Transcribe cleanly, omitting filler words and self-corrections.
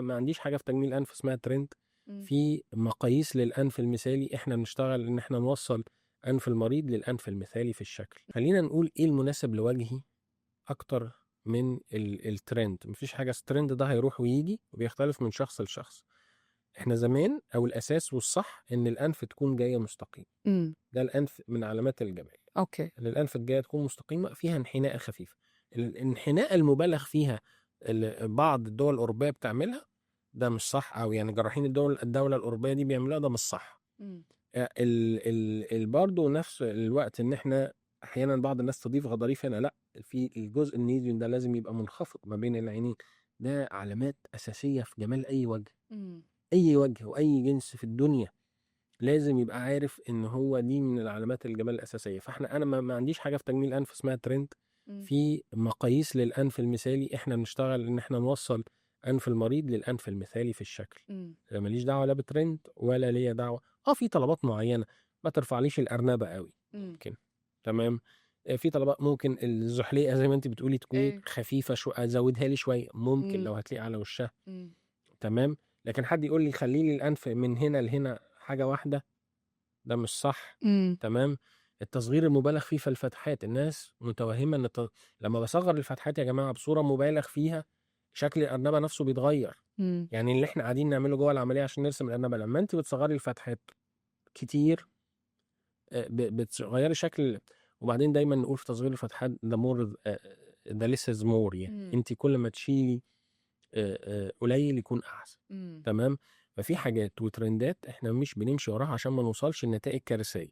ما عنديش حاجة في تجميل الانف اسمها ترند. في مقاييس للانف المثالي، احنا بنشتغل ان احنا نوصل انف المريض للانف المثالي في الشكل. خلينا نقول ايه المناسب لوجهي اكتر من الترند. مفيش حاجة الترند ده هيروح ويجي وبيختلف من شخص لشخص. احنا زمان او الاساس والصح ان الانف تكون جاية مستقيم. ده الانف من علامات الجمال. ان الانف الجاية تكون مستقيمه، فيها انحناء خفيف. الانحناء المبالغ فيها اللي بعض الدول الاوروبية بتعملها ده مش صح، او يعني جراحين الدولة الاوروبية دي بيعملوها، ده مش صح. ال ال ال برضه نفس الوقت ان احنا احيانا بعض الناس تضيف غضاريف هنا، لا، في الجزء ال nasion ده لازم يبقى منخفض ما بين العينين. ده علامات اساسية في جمال اي وجه. اي وجه واي جنس في الدنيا لازم يبقى عارف ان هو دي من العلامات الجمال الاساسيه. فاحنا انا ما عنديش حاجة في تجميل الانف اسمها ترند. في مقاييس للانف المثالي، احنا بنشتغل ان احنا نوصل انف المريض للانف المثالي في الشكل. ماليش دعوه لا بترند ولا ليا دعوه. في طلبات معينه، ما ترفعليش الارنبه قوي. ممكن، تمام. في طلبات ممكن الزحليقه زي ما انت بتقولي تكون خفيفة شويه، ازودها لي شوية ممكن لو هتليق على وشها. تمام، لكن حد يقول لي خلي لي الانف من هنا لهنا حاجة واحده، ده مش صح. تمام. التصغير المبالغ فيه في الفتحات، الناس متوهمه ان لما بصغر الفتحات يا جماعة بصورة مبالغ فيها شكل الارنبه نفسه بيتغير. يعني اللي احنا قاعدين نعمله جوه العملية عشان نرسم الارنبه، لما انت بتصغري الفتحات كتير بتغيري شكل. وبعدين دايما نقول في تصغير الفتحات the more the less is more، يعني انت كل ما تشيلي قليل يكون احسن. تمام. ففي حاجات وترندات احنا مش بنمشي وراها عشان ما نوصلش لنتائج كارثيه.